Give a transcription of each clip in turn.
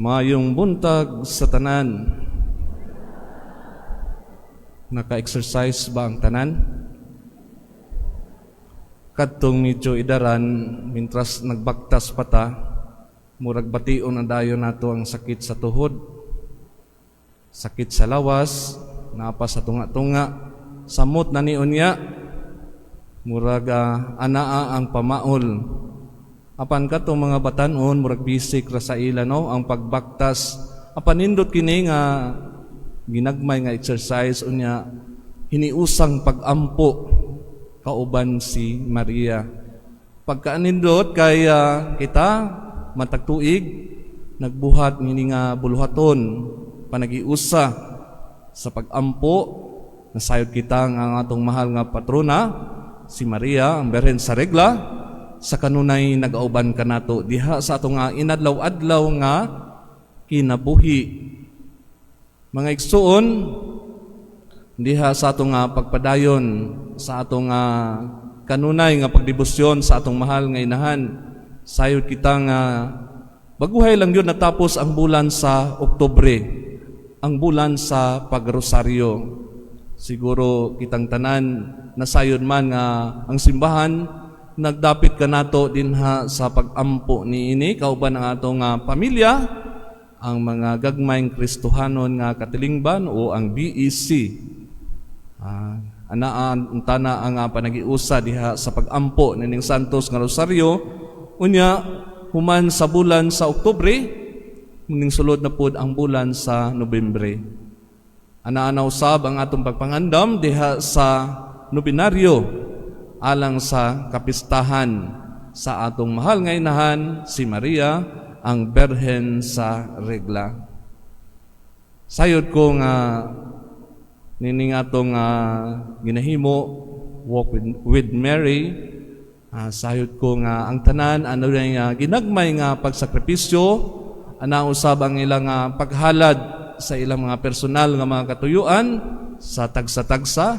Mayong buntag sa tanan. Naka-exercise ba ang tanan? Kadtong medyo idaran, mintras nagbaktas pa ta, murag bation na dayon nato ang sakit sa tuhod, sakit sa lawas, napa sa tunga-tunga, samot na ni unya, murag anaa ang pamaol. Apan katong mga batanon, murag bisik ra sa ila, no, ang pagbaktas. Apan nindot kini nga ginagmay nga exercise, unya hiniusang pagampo kauban si Maria. Pagkaanindot kay kita matag tuig nagbuhat ngini nga buluhaton, panagiusa sa pagampo. Nasayod kita nga ang atong mahal nga patrona si Maria ang Berhen sa Regla sa kanunay nagauban kanato diha sa atong nga inadlaw-adlaw nga kinabuhi. Mga igsuon, diha sa atong nga pagpadayon sa atong nga kanunay nga pagdebosyon sa atong mahal nga inahan, sayod kita nga baguhay lang yun natapos ang bulan sa Oktubre, ang bulan sa pagrosaryo. Siguro kitang tanan nasayod man nga ang simbahan nagdapit kanato dinha sa pagampo niini kauban ang atong pamilya, ang mga gagmayng Kristohanon nga katilingban o ang BEC. Anaa tana ang panagiusa diha sa pagampo nining Santos nga Rosaryo. Unya human sa bulan sa Oktubre, ning sulod na pud ang bulan sa Nobyembre. Anaa na usab ang atong pagpangandam diha sa nobinaryo alang sa kapistahan sa atong mahal nga inahan si Maria ang Berhen sa Regla. Sayod ko nga nining atong ginahimo, Walk with Mary, sayod ko nga ang tanan ano nga ginagmay nga pagsakripisyo, ana usab ang ilang paghalad sa ilang mga personal nga mga katuyuan sa tagsa-tagsa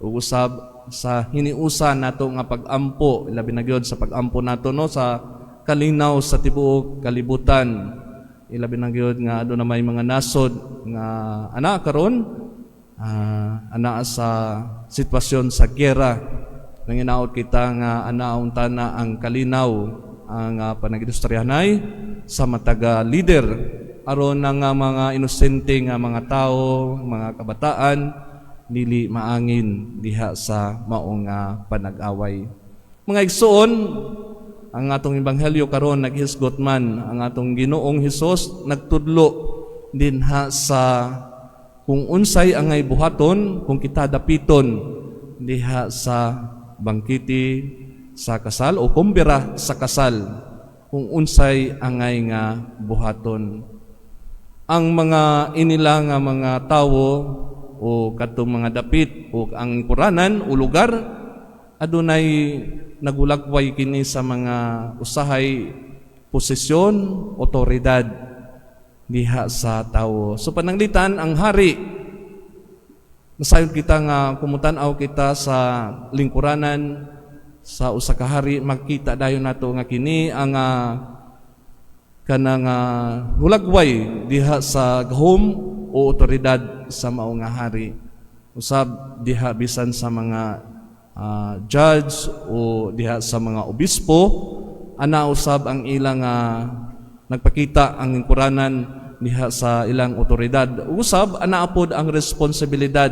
ug usab sa hiniusa nato nga pagampo, labi na gyud sa pagampo nato, no, sa kalinaw sa tibuok kalibutan, ilabi na gyud nga aduna may mga nasod nga ana karon ana sa sitwasyon sa giyera. Nanginaot kita nga ana unta na ang kalinaw, ang panagindustrihanay sa matag leader aron nga mga inosente nga mga tao, mga kabataan, dili maangin diha sa maong panag-away. Mga igsuon, ang atong ebanghelyo karon naghisgot man ang atong Ginoong Hesus, nagtudlo dinha sa kung unsay angay buhaton kung kita dapiton diha sa bangkete sa kasal o kumbira sa kasal, kung unsay angay nga buhaton. Ang mga inila nga mga tawo o kadtong mga dapit o ang kuranan o lugar, adunay nagulagway kini sa mga usahay posisyon, otoridad diha sa tawo. So pananglitan ang hari, nasayod kita nga kumutan-aw kita sa lingkuranan sa usa ka hari, makita dayon nato nga kini ang kanang hulagway diha sa gahom o otoridad sa mao nga hari. Usab diha bisan sa mga judge o diha sa mga obispo, ana usab ang ilang nagpakita ang lingkuranan diha sa ilang otoridad. Usab ana pod ang responsibilidad.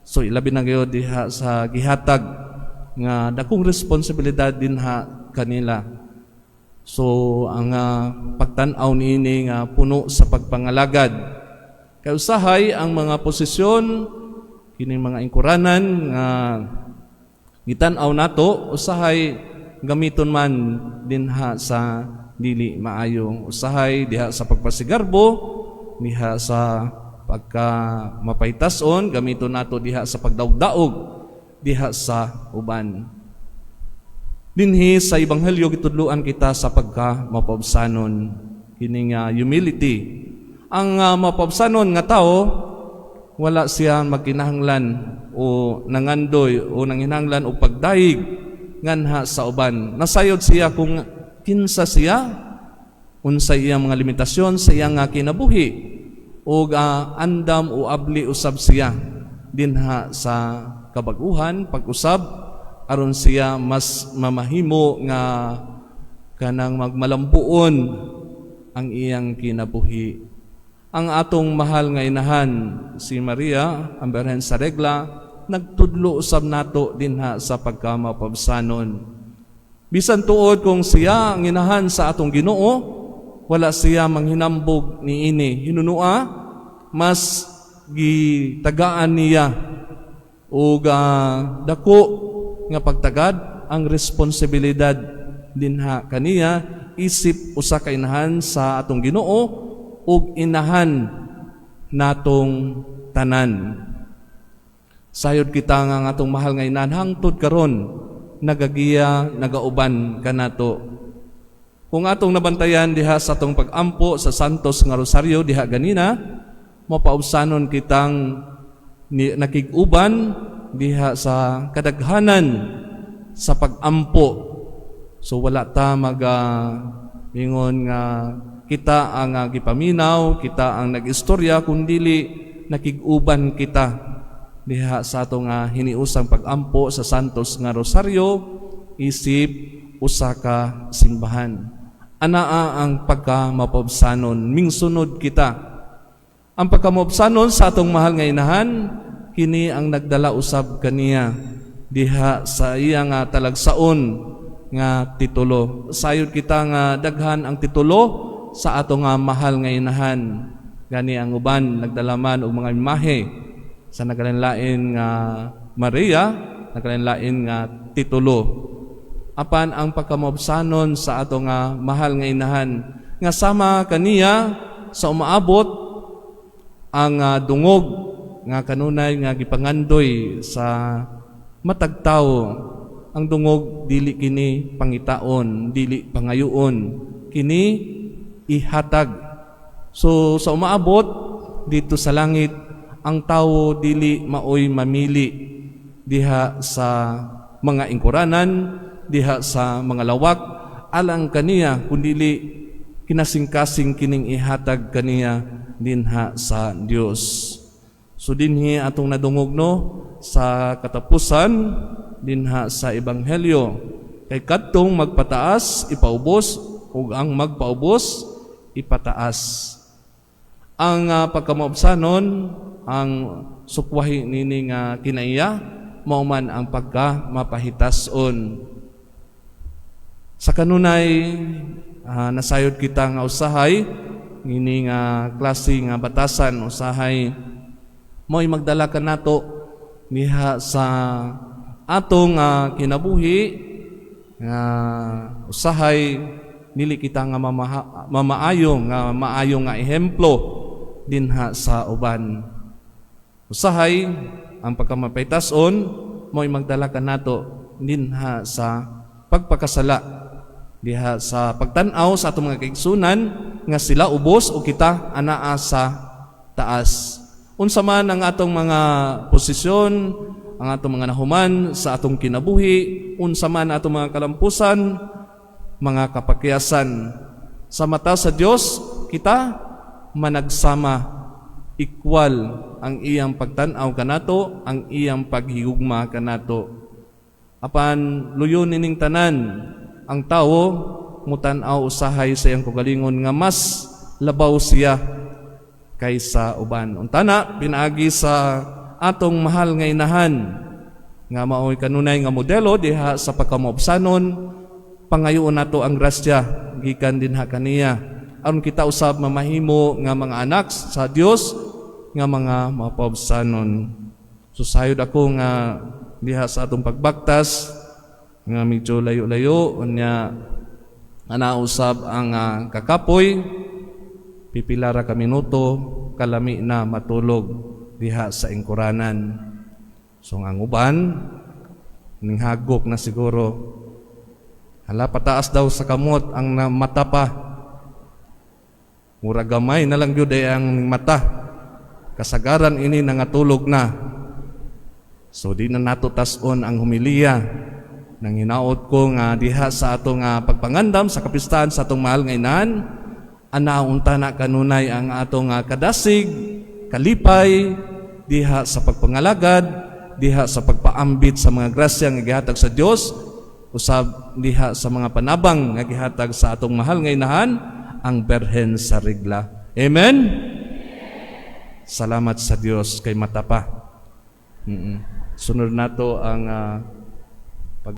So ilabi na gyud diha sa gihatag nga dakong responsibilidad dinha kanila. So ang pagtan-aw niini nga puno sa pagpangalagad. Kay usahay ang mga posisyon kining mga ingkuranan nga gitan-aw nato, usahay gamiton man dinha sa dili maayo, usahay diha sa pagpasigarbo, diha sa pagka mapaytason, gamiton nato diha sa pagdaog-daog diha sa uban. Dinhi sa ebanghelyo, gitudloan kita sa pagka mapabsanon, kini nga humility. Ang mapabsanon nga tao, wala siya magkinahanglan o nangandoy o nanginahanglan og pagdayeg nganha sa uban. Nasayod siya kung kinsa siya. Unsay iyang mga limitasyon sa iyang nga kinabuhi ug andam o abli usab siya dinha sa kabaguhan, pag-usab aron siya mas mamahimo nga kanang magmalambuon ang iyang kinabuhi. Ang atong mahal nga inahan, si Maria, ang Birhen sa Regla, nagtudlo usab nato dinha sa pagkamapabsanon. Bisan tuod kung siya ang inahan sa atong Ginoo, wala siya manghinambog niini. Hinunua, mas gitagaan niya og dako nga pagtagad ang responsibilidad dinha kaniya isip usa ka inahan sa atong Ginoo ug inahan natong tanan. Sayod kita nga ang atong mahal nga inahan hangtod karon nagagiya, nagauban kanato. Kung atong nabantayan diha sa atong pag-ampo sa Santos nga Rosaryo diha ganina, mapaubsanon kitang nakig-uban diha sa kadaghanan sa pag-ampo. So wala ta maga ingon nga kita ang gipaminaw, kita ang nag-istorya, kundili nakig-uban kita diha sa atong hiniusang pag-ampo sa Santos nga Rosaryo isip usa ka simbahan. Anaa ang pagkamapabsanon, mingsunod kita. Ang pagkamapabsanon sa atong mahal nga inahan, kini ang nagdala usab kaniya diha sa iya nga talagsaon nga titulo. Sayod kita nga daghan ang titulo sa atong nga mahal nga inahan. Gani ang uban nagdalaman og mga imahe sa nagalain nga Maria, nagalain nga titulo. Apan ang pagkamabsanon sa ato nga mahal nga inahan nga sama kaniya sa umaabot ang dungog nga kanunay nga gipangandoy sa matag tawo. Ang dungog, dili kini pangitaon, dili pangayoon, kini ihatag. So sa umaabot dito sa langit, ang tawo dili maoy mamili diha sa mga ingkuranan, diha sa mga lawak alang kaniya, kundili kinasingkasing kining ihatag kaniya dinha sa Dios. So dinhi atong nadungog, no, sa katapusan dinha sa ebanghelyo, kay kadtong magpataas ipaubos ug ang magpaubos ipataas. Ang pagkamaubsanon, ang sukwahi nini nga kinaiya mao man ang pagka mapahitason. Sa kanunay, nasayod kita nga usahay ngini nga klase nga batasan usahay mo'y magdala kanato diha sa atong kinabuhi nga usahay dili kita nga mamaayo nga maayo nga ehemplo dinha sa uban. Usahay ang pagkamapaytason mo'y magdala kanato dinha sa pagpakasala diha sa pagtan-aw sa atong mga kaigsunan nga sila ubos o kita anaa sa taas. Unsa man ang atong mga posisyon, ang atong mga nahuman sa atong kinabuhi, unsa man atong mga kalampusan, mga kapakyasan, sa mata sa Dios kita managsama, equal ang iyang pagtan-aw kanato, ang iyang paghigugma kanato. Apan luyon nining tanan, ang tawo mutan-aw usahay sa iyang kaugalingon nga mas labaw siya kaysa uban. Untana pinaagi sa atong mahal nga inahan nga maoy kanunay nga modelo diha sa pagkamaubsanon, pangayoon nato ang grasya gikan dinha kaniya aron kita usab mamahimo nga mga anak sa Dios nga mga mapaubsanon. So sayod ako nga diha sa atong pagbaktas nga medyo layo-layo unya ana usab ang kakapoy, pipila ra ka minuto kalami na matulog diha sa ingkuranan. So ang uban ninghagok na siguro. Hala, pataas daw sa kamot ang mata pa. Mura gamay na lang gyud ay ang mata. Kasagaran ini nangatulog na. So di na nato tas-on ang humiliya. Nang hinaot ko nga diha sa atong pagpangandam sa kapistahan sa atong mahal nga inahan, Ana unta na kanunay ang atong kadasig, kalipay diha sa pagpangalagad, diha sa pagpaambit sa mga grasya nga gihatag sa Dios, usab diha sa mga panabang nga gihatag sa atong mahal nga inahan, ang Berhen sa Regla. Amen. Salamat sa Dios kay mata pa. Sunod nato ang